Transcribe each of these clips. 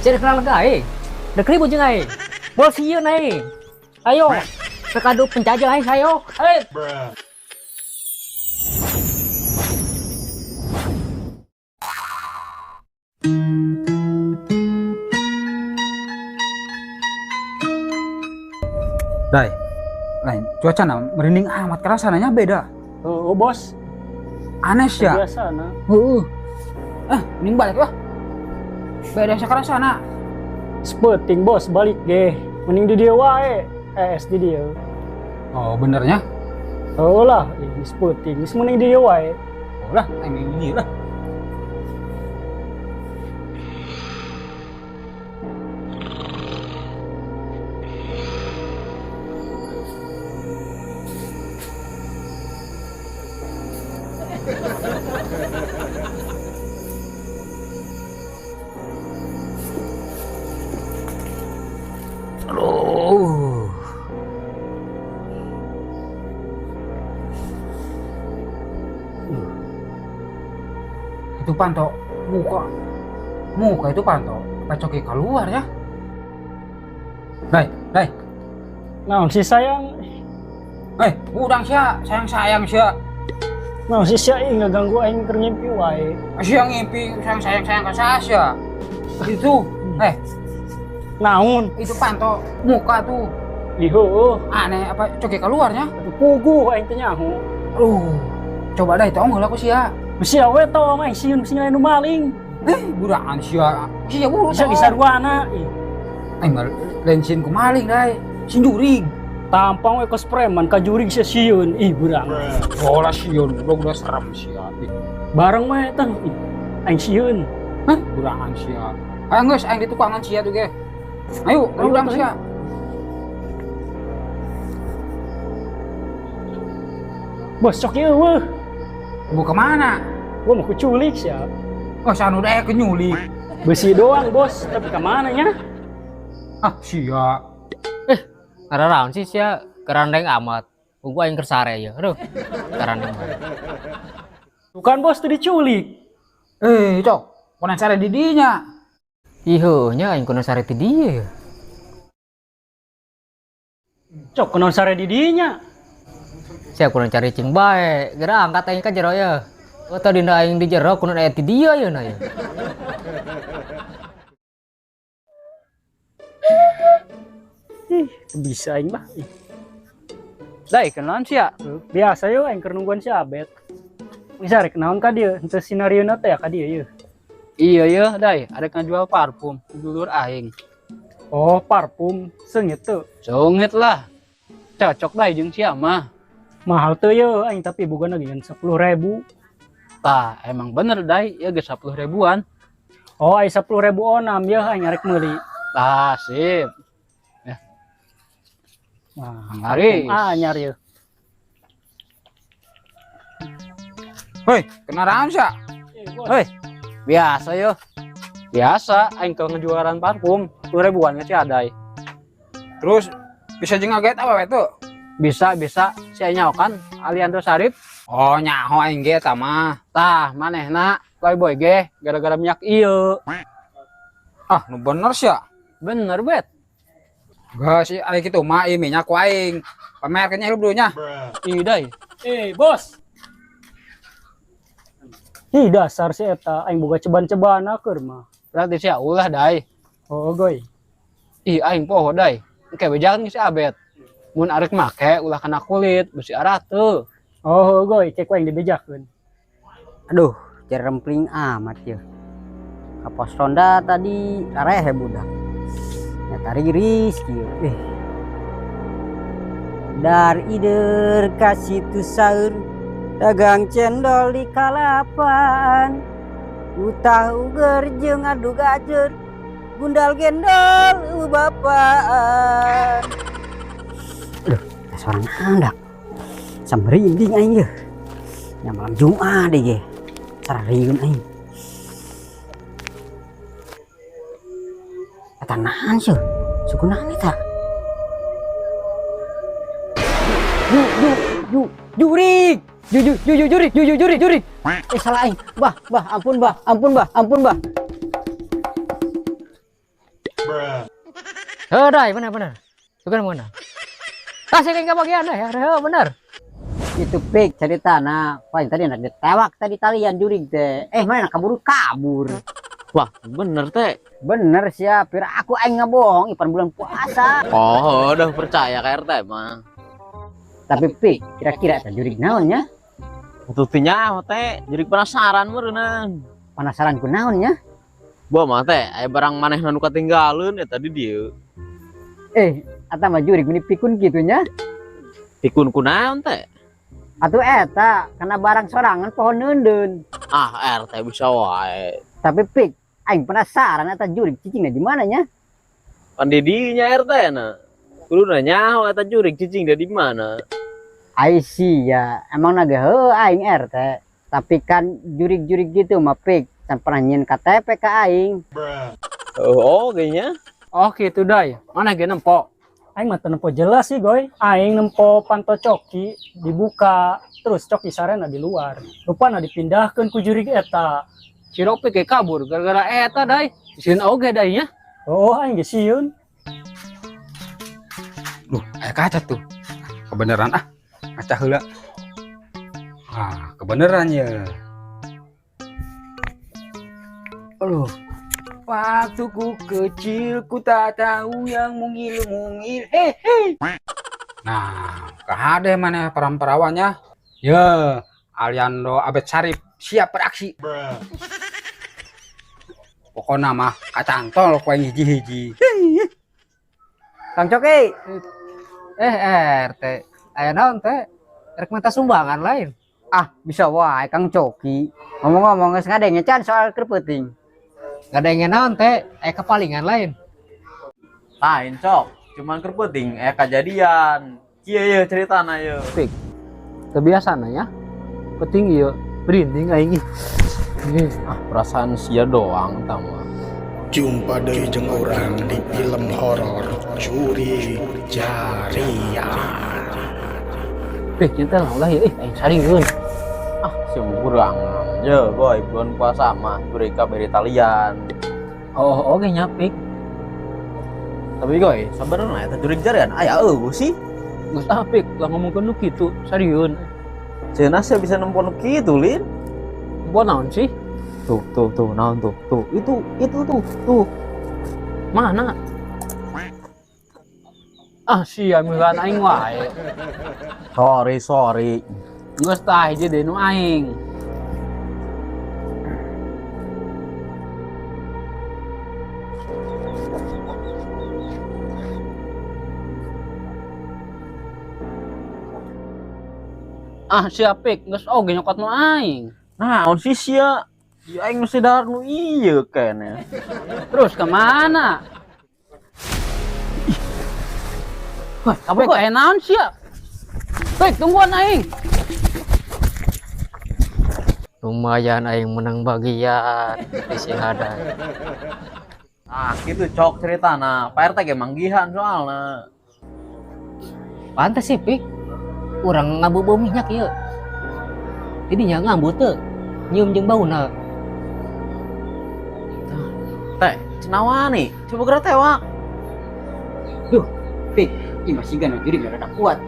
Sia kenal ka aing. Rek ribut jeung aing. Bol sieun aing. Ayo. Rek adu penjajah aing ayo. Ayo. Dai, lain cuaca na merinding amat kerasa nanya beda. Oh, bos, Aneh sih ya. biasa nah. Heeh. Ah, mending balik lah. Beda sekarang sana. Sepeting bos balik ge. Mending di dia wae. Di dia. Oh, benernya? Oh lah, ini sepeting. Geus mending di dia wae. Oh lah, ini ini lah. Aduh. Itu panto muka muka itu panto pacoki keluar ya. Dai, dai. Naon sih sayang? Eh, udang sia, sayang-sayang sia. Naon sih sia ih ngaganggu aing keur ngimpi wae. Sia ngimpi sayang-sayang sayang ka sia. Itu, eh, Naon? itu panto muka tuh Ih heueuh. aneh apa coki keluarnya? Atuh puguh aing teh nyaho. Aduh, coba deh tong heula ku sia. Besi we tong aing sieun bisi lain nu maling. Eh, burangan sia. Sia buru Bisa disarwana. Ih, Aing mah lain sieun ku maling dai. Sin jurig. Tampang we kos preman ka jurig sia sieun. Ih burang. Oh lah sieun, udah serem sia. Ih, Bareng we teh. Ih, aing sieun. hah, burangan sia. Ayo geus aing di tukangan sia tuh ge. Ayo, Ayo, urang ayo. sia. Bos cok ieu weuh. Mau kemana? Gua mau kuculik sia. Oh, sanu deh kenyulik. Besi doang bos, tapi kemana nya? Ah, sia. Karena sih sia kerandeng amat. Gua aing keur sare ya. Aduh. Kerandeng. Bukan bos tuh diculik. Eh, cok, konan sare di dinya. Ih heuh nya aing kudu sare ti dieu ya. Cok kunaon sare di dinya. Sia kudu cari cing bae. Geura angkat aing ka jero ya. Oh tadi aing di jero kudu aya ti dieu ya na ya. Ih, bisa aing mah. Ih, Dai, kenalan sia. biasa yo aing keur nungguan si Abet. Bisa rek naon ka dieu, henteu sinarieuna teh ya ka dieu yeuh. Iya ya, Dai, ada jual parfum, dulur aing. Oh, parfum seungit teu. Songit lah. Cocok Dai jeung sia mah. Mahal teu yeuh aing tapi boga lagi ngan 10.000. Tah, emang bener Dai, ya geus 10 ribuan. Oh, aing 10.000 onam yeuh aing arek meuli. Tah, sip. Wah, Laris. parfum anyar yeuh. Hei, kenaraan sia. Hei, biasa yo. Biasa, aing kalau ngejualan parfum, 10 ribuan si Adai. Terus bisa jeung ngaget apa we tuh? Bisa, bisa. Si nyaho kan, Aliando Sarip. Oh, nyaho aing ge eta mah. Tah, manehna playboy ge gara-gara minyak ieu. Ah, nu bener sia. Bener bet. Geus sih ari kitu mah ieu minyak ku aing. Pamerkeun nya hirup dulu nya. Ih, Dai. Eh, bos. Ih, dasar si eta aing boga ceban-cebana keur mah. Berarti sia ulah, Dai. Oh, goy. Ih, aing poho, Dai. Engke bejakeun si Abet. Mun arek make ulah kena kulit, besi arate. Oh, goy, kek aing dibejakeun. Aduh, jerempling amat ya. Ka pos ronda tadi arehe budak. Nyata riris kieu. Eh. Dar ider ka situ saeur dagang cendol di kalapan. Utah uger jeung adu gajer gundal gendol bapaan. Aduh, seorang andak. Samrinding aing yeuh. Nya malam Jumat deh ge. Sarariun aing. Eta nahan sih? Suku nahan eta? Ju ju ju jurig. Ju ju ju ju jurig, ju ju jurig, jurig. Eh salah aing. Bah, bah, ampun bah, ampun bah, ampun bah. Heuh dai bener bener. Bukan mana. Ah saya kayak bagian deh, heuh bener. Itu pik cerita nah, paling tadi nak ditewak tadi talian jurig teh. Mana kabur kabur. Wah, bener teh. Bener sia, pira aku aing ngabohong ipan bulan puasa. Oh, udah percaya ka RT mah. Tapi pik, kira-kira teh jurig naon nya? Buktinya teh, jurig penasaran meureunang. Penasaran ku naon nya? Buah mah teh, aya barang manehna nu katinggaleun eta di dieu. Eta mah jurig meni pikun kitu nya. Pikun ku naon teh? Atuh eta kana barang sorangan pohon neundeun. Ah, RT bisa wae. Tapi pik, aing penasaran eta jurig cicingna di mana nya? Pan di dinya RT na. Kudu nanya eta jurig cicing di mana? Ai sia, emang naga heuh aing RT. Tapi kan jurig-jurig gitu mah pik, can pernah nyieun KTP ka aing. Oh, kayaknya. Oh gitu dai. Mana ge nempo? Aing mah teu nempo jelas sih goy. Aing nempo panto coki dibuka, terus coki sarena di luar. Rupana dipindahkeun ku jurig eta. Si Ropi ge kabur gara-gara eta dai. Sieun oge dai nya. Oh, aing ge sieun. Duh, aya kaca tuh. Kebeneran ah. Kaca heula. Ah, kebeneran ya. Aduh. Waktu ku kecil ku tak tahu yang mungil-mungil. Hehe. Nah, kahade mana peran-perawannya? Ya, Aliando Abed Sarip siap beraksi. Pokoknya mah kacantol ku aing hiji-hiji. Kang Coki. RT. Aya naon teh? Rek minta sumbangan lain. Ah, bisa wae Kang Coki. Ngomong-ngomong geus ngadenge can soal keur peuting. Ngadenge naon teh? Aya kepalingan lain. Lain cok, cuman keur peuting aya kajadian. Kieu ye ceritana ye. Pik. Kebiasaan ya. Peuting ieu merinding aing ih. Ah, perasaan sia doang tah mah. Jumpa deui jeung urang di film horor Curi Jarian. Pik, nyetel lah ulah ieu aing saringkeun. Ah, si kurang. Ye, boy, bulan puasa mah mereka beri talian. Oh, oke nya pik. Tapi goy, sabenerna eta jurig jarian aya eueuh sih. Geus ah pik, lah ngomongkeun nu kitu, sarieun. Cenah sia bisa nempo nu kitu, Lin. Nempo naon sih? Tuh, tuh, tuh, naon tuh? Tuh, itu tuh, tuh. Mana? Ah, sia milan aing wae. Sorry, sorry. Geus tah hiji deui nu aing. Ah, sia pik, geus oge nyokot nu aing. Naon sih sia? Ya aing mesti dahar nu ieu kene. Terus kemana? Wah, kabur kok naon sia? Pik, tungguan aing. Lumayan aing menang bagian di si Hadai. Ah, gitu cok ceritana. Pak RT ge manggihan soalna. Pantes sih, Pik. Urang ngambu bau minyak ieu. Jadi nya ngambu teu. Nyium jeung bauna. Teh, cenah wani. Coba geura tewak. Duh, Pik, ieu mah siga nu jurig rada kuat.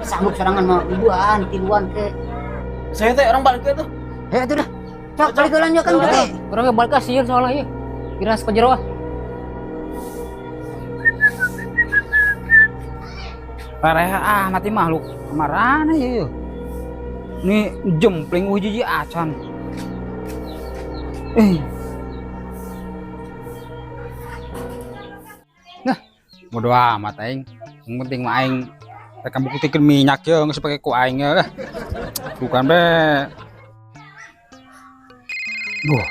Sanggup sorangan mah duaan, tiluan ke. Saya teh orang balik ke tuh. Hei, atuh dah. Cok, balik ke lanjut Kang Coki. Urang ge balik ka sieun soalna ieu. Kira ka jero ah. Pareha ah mati makhluk. Kamarana ieu? Ini jempling hiji acan. Nah, bodo amat aing. Yang penting mah aing rek buktikeun minyak ye geus pake ku aing ye lah. Bukan be. Duh,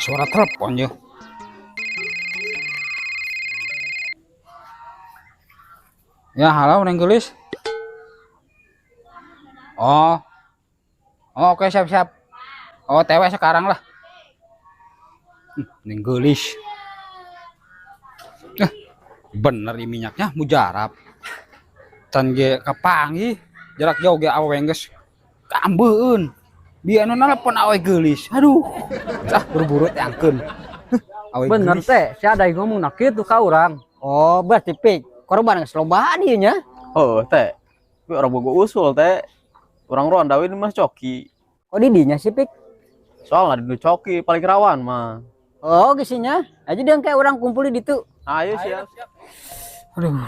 suara telepon ye. Ya, halo Neng Gelis. Oh. Oh, oke, siap-siap. Oh, TW sekarang lah. Neng Gelis. Bener ini minyaknya mujarab. Can ge kapanggih jarak jauh ge awe geus kaambeun. Bieu anu nelpon awe geulis. Aduh. Ah, buru-buru teh angkeun. Awe Bener geulis. teh, si Adai ngomong nak kitu ka urang. Oh, berarti Pik korban geus lobaan ieu nya. Oh, teh. Tapi orang bogo usul teh. Orang ronda we mah Coki. Kok didinya sih Pik? Soalnya di Coki paling rawan mah. Oh, geus nya. Aja deh kayak orang kumpul di ditu. Ayo siap. Aduh.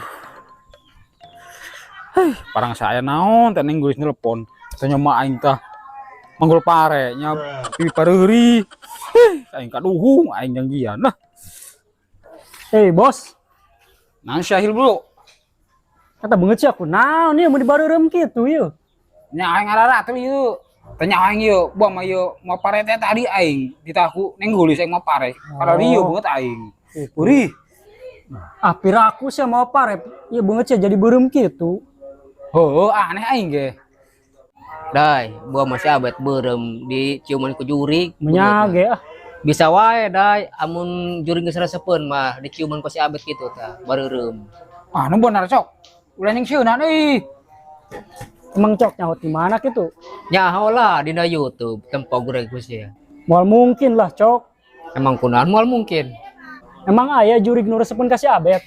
Hei, parang saya naon teh ning geulis nelpon. Tanya mah aing tah manggul pare nya pipi pareuri. Heh, aing kaduhung aing janjian lah. Eh, bos. Naon Syahil bro? Kata beungeut sia ku naon ieu mun dibareureum kitu ieu. Nya aing ngararatul ieu. Tanya aing ieu, buah mah ieu mau pare teh tadi aing ditaku ning geulis aing mau pare. Kararieu beungeut aing. Urih. Ah, piraku sia mau pare. Ieu beungeut sia jadi beureum kitu. Heuh, aneh aing ge. Dai, buah masih abet beureum di ciuman ku jurig. Menya ge ah. Bisa wae dai, amun jurig geus resepeun mah diciuman ku si abet kitu tah, bareureum. Ah, nu bener cok. Ulah nying sieunna euy. Emang cok nyaho di mana kitu? Nyaho lah dina YouTube tempo goreng ku sia. Moal mungkin lah cok. Emang kunaon moal mungkin. Emang aya jurig nu resepeun ka si Abet?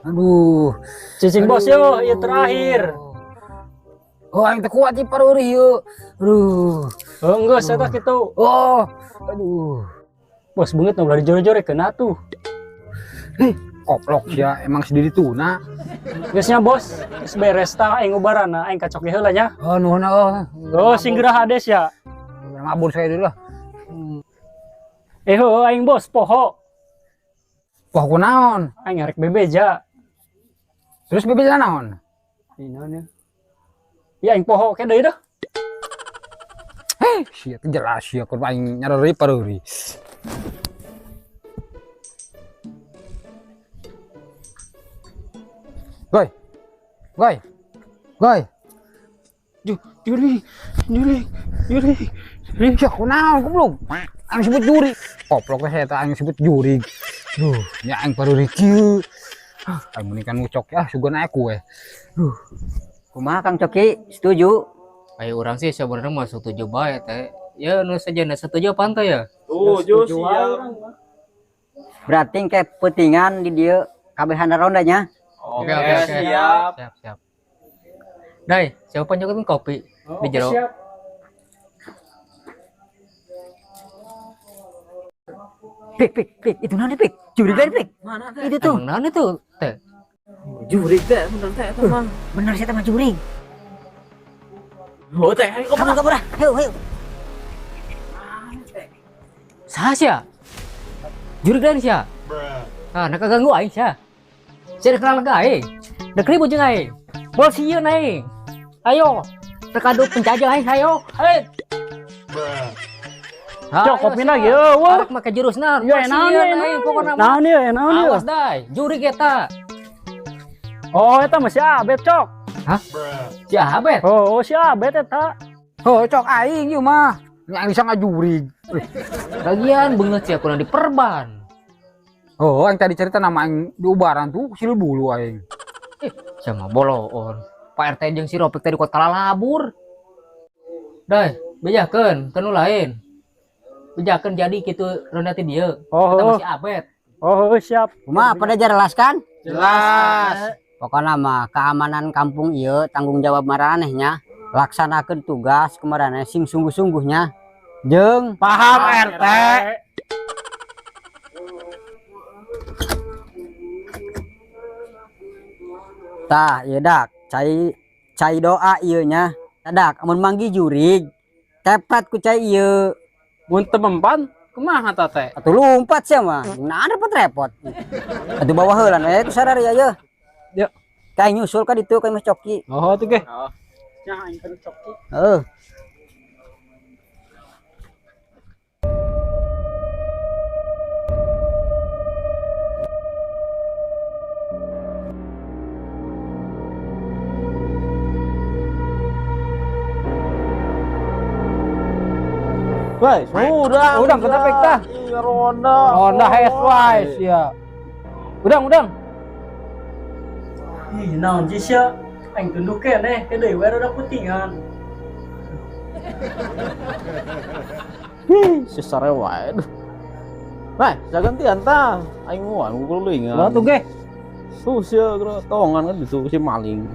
Aduh. Cicing bos yo, ieu terakhir. Oh, aing teu kuat ieu pareurih ieu. Aduh. Oh, geus eta kitu. Oh, aduh. Bos beungeut nu ulah dijore-jorekeun atuh. Heh, koplok sia emang sendiri tuna. Geus nya bos, geus beres tah aing ubarana, aing ka Coki heula nya. Oh, nuhun oh. Oh, sing gerah hades ya. Mabur saya dulu lah. Eh, heuh aing bos poho. Poho kunaon? Aing arek bebeja. Terus bebeja naon? Ih, naon ya? Ya aing poho ke deui dah. Heh, sia teh jelas sia kur aing nyareri pareuri. Goy. Goy. Goy. Juri, juri, juri. Juri, sia kunaon goblok? Aing sebut juri. Koplok teh eta aing sebut juri. Duh, nya aing pareuri kieu. Aing mending kan ngucok ya, sugan aya kue. Duh. Kumaha Kang Coki? Setuju? Ayo orang sih sebenarnya mah setuju bae teh. Ya nu sejenna setuju apa teh ya? Setuju siap. Berarti kayak petingan di dieu kabehan ronda nya. Oke, oke, siap. Siap, siap. Dai, siapa nyokotin kopi di jero? Siap. Pik, pik, pik, itu naon pik? Jurig lain pik. Mana teh? Itu tuh. Emang naon itu teh? Jurig teh, bener teh eta mah. Bener sih mah jurig. Oh teh, ayo Kabur, kabur ah. Ayo, ayo. Saha sia? Jurig lain sia? Ah, nak ganggu aing sia. Sia rek kenal aing. Rek ribut jeung aing. Bol sieun aing. Ayo, rek adu penjajah aing, ayo. Hei. Cok, kopi lagi, eueuh. Arek make jurus naon? Ya, naon Sieun ieu, aing pokona mah. Naon ieu, naon ieu? Awas dai, jurig eta. Oh, eta mah si Abet, Cok. Hah? Si Abet? Oh, si Abet eta. Oh, cok aing ieu mah. Nya aing bisa ngajurig. Lagian beungeut sia kurang diperban. Oh, aing tadi cerita nama aing di ubaran tuh sil bulu aing. Sama boloon. Pak RT jeung si Ropik tadi kota lalabur. Dai, bejakeun ke nu lain. Bejakeun jadi kitu ronda ti dieu. Oh, Eta oh. masih Abet. Oh, siap. Kumaha pada jelas kan? Jelas. Pokokna mah keamanan kampung ieu tanggung jawab maraneh nya. Laksanakeun tugas kemaraneh sing sungguh-sungguhnya. Jeung Paham RT. Tah, ieu dak, cai cai doa ieu nya. Dak, amun manggi jurig, tepet ku cai ieu. Mun teu mempan kumaha ta teh? Atuh lumpat sia mah. Nah, repot-repot. Atuh bawa heula we ku sararea ieu. Ya. Kayak nyusul ka ditu ka Mas Coki. Oh, tuh ge. Nya aing ka Coki. Heeh. Woi, udah. Udang kenapa tah? Iya, ronda. Ronda hes wise ya. Udang, udang. Ih, naon sih sia? Aing tunduk keneh, ke deui we rada putingan. Hi, si sare wae. Aduh. Nah, saya gantian tah. Aing moal ngukululingan. Lah tuh ge. Tuh sia geura tongan kan itu si maling.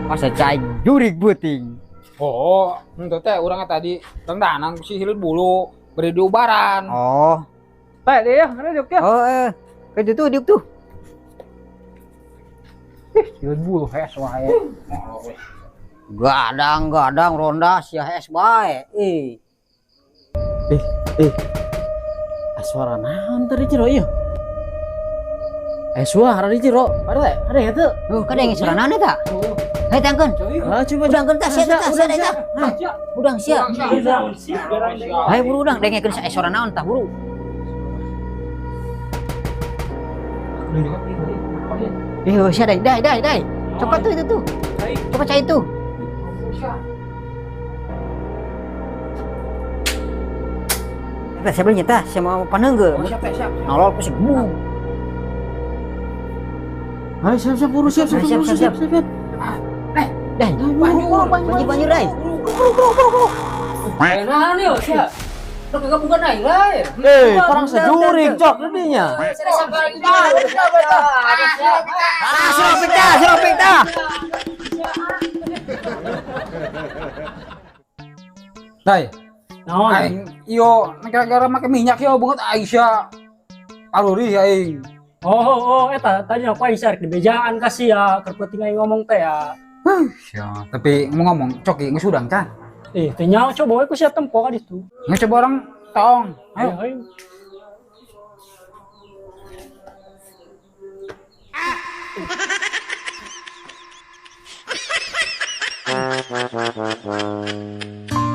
Masa cai jurig beuting. Oh, henteu teh urang tadi rendanan si hilut bulu beri diubaran. Oh. Teh dia ya, mana diuk ya. Oh, ke ditu diuk tuh. Ih, hilut bulu hes wae. Gadang-gadang ronda sia hes bae. Eh. Eh. Ah, suara naon tadi Ciro ieu? Eh, suara di Ciro. Ada ada ya tuh. Tuh, kadang suara naon eta? Hei tangkeun. Ah, coba Udangkeun tah sia tah sia eta. Nah, udang sia. Hayo buru udang dengekeun sia suara naon tah buru. Eh, sia dai dai dai dai. Coba tuh itu tuh. Coba cai itu. Eta siapa nyata? Sia mau paneunggeul. Siap, siap. Nolol ku si gebug. Ayo siap siap buru siap siap Siap, buru siap, siap siap. siap. Dai, banyu banyu dai. Eh, naon ieu sia? Lu kagak aing lain. Eh, perang sejurig cok dinya. Ah, suropik tah, suropik tah. Dai, Naon? aing iyo gara-gara make minyak yo beungeut aing sia. Aruri aing. Oh, eta tadi aku aing rek dibejaan ka sia, keur peuting aing ngomong teh ya. Sia, tapi ngomong coki geus udang can. Eh, teu nyaho coba we ku sia tempo ka ditu. Geus coba orang tong. Ayo, Ayo. ayo.